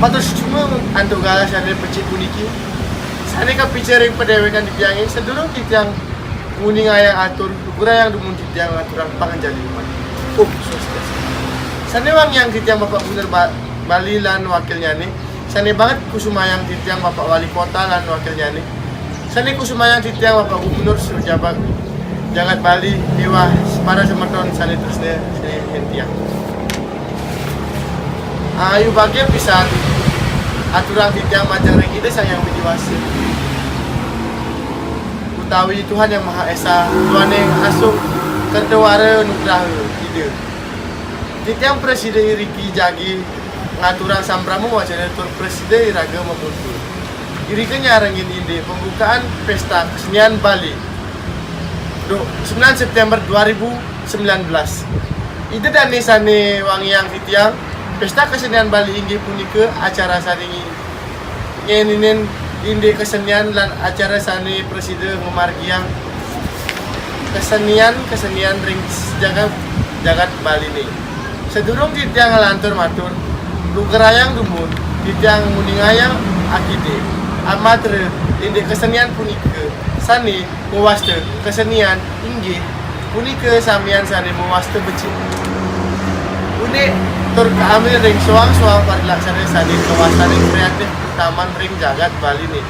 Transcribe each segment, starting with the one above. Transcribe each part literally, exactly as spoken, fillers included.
Matur suksma antuk galah sané becik puniki. Sané kapica ring padéwékan titiangé, sadurung titiang nguningayang atur, lugrayang dumun titiang ngaturang panganjali. Om Swastiastu. Sané wangiang titiang Bapak Gubernur Ba-, Bali lan wakilnyané, sané banget kusumayang titiang Bapak Wali Kota lan wakilnyané, sané kusumayang titiang Bapak Gubernur, sajabat jagat Bali, miwah para semeton sané tresna sihin titiang. Ayu bagia pisan aturang titiang majeng ring Ida Sang Hyang Widhi Wasa, utawi Tuhan Yang Maha Esa, duaning asung kerta wara nugraha Ida. Titiang prasida iriki jagi ngaturang sambrama wacana tur prasida iraga mapuntur. Irika nyarengin indik pembukaan Pesta Kesenian Bali, du-, sembilan September dua ribu sembilan belas. Ida dané sané wangiang titiang, Pesta Kesenian Bali inggih punika acara sané ngi-, ngeninin indik kesenian lan acara sané prasida ngamargiang kesenian-kesenian ring jagat, jagat Baliné. Sadurung titiang nglantur matur, lugrayang dumun, titiang nguningayang akita amatra indik kesenian punika sané mawasta kesenian inggih punika samian sané mawasta becik, unik tur kaambil ring soang-soang parilaksana sané kawastanin kreatif utaman ring jagat Baliné.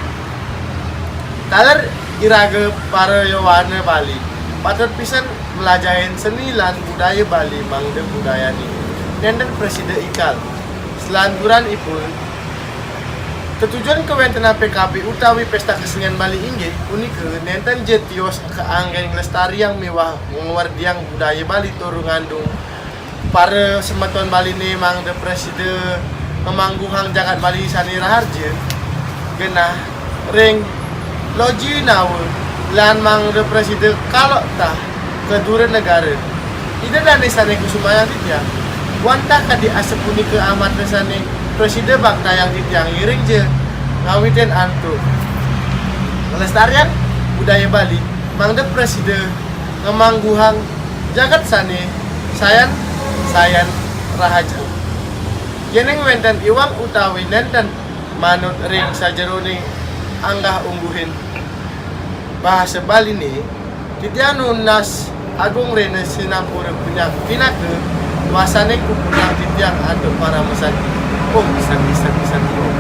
Taler iraga para yowana Bali patut pisan mlajahin seni lan budaya Bali mangda budayané nénten prasida ikal. Salanturanipun, tetujon kawéntenan P K B utawi Pesta Kesenian Bali inggih punika nénten ja tios kaanggén nglestariang miwah ngwerdiang budaya Bali tur ngandung para semeton Baliné mangda prasida ngamangguhang jagat Bali sané raharja, genah ring loji nawa lan mangda prasida kaloktah ka dura negara. Ida dané sané kusumayang titiang, wantah kadi asapunika amatra sané prasida baktayang titiang ngiring ja ngawitin antuk nglestariang budaya Bali, mangda prasida ngamangguhang jagat sané sayan, sayan raharja. Yéning wénten iwang utawi nénten manut ring sajeroning anggah-ungguhing basa Baliné, titiang nunas agung rena sinampura punya-, pinaka wasaning puputang titiang antuk paramasanti. Om Santi, Santi, Santi, Om.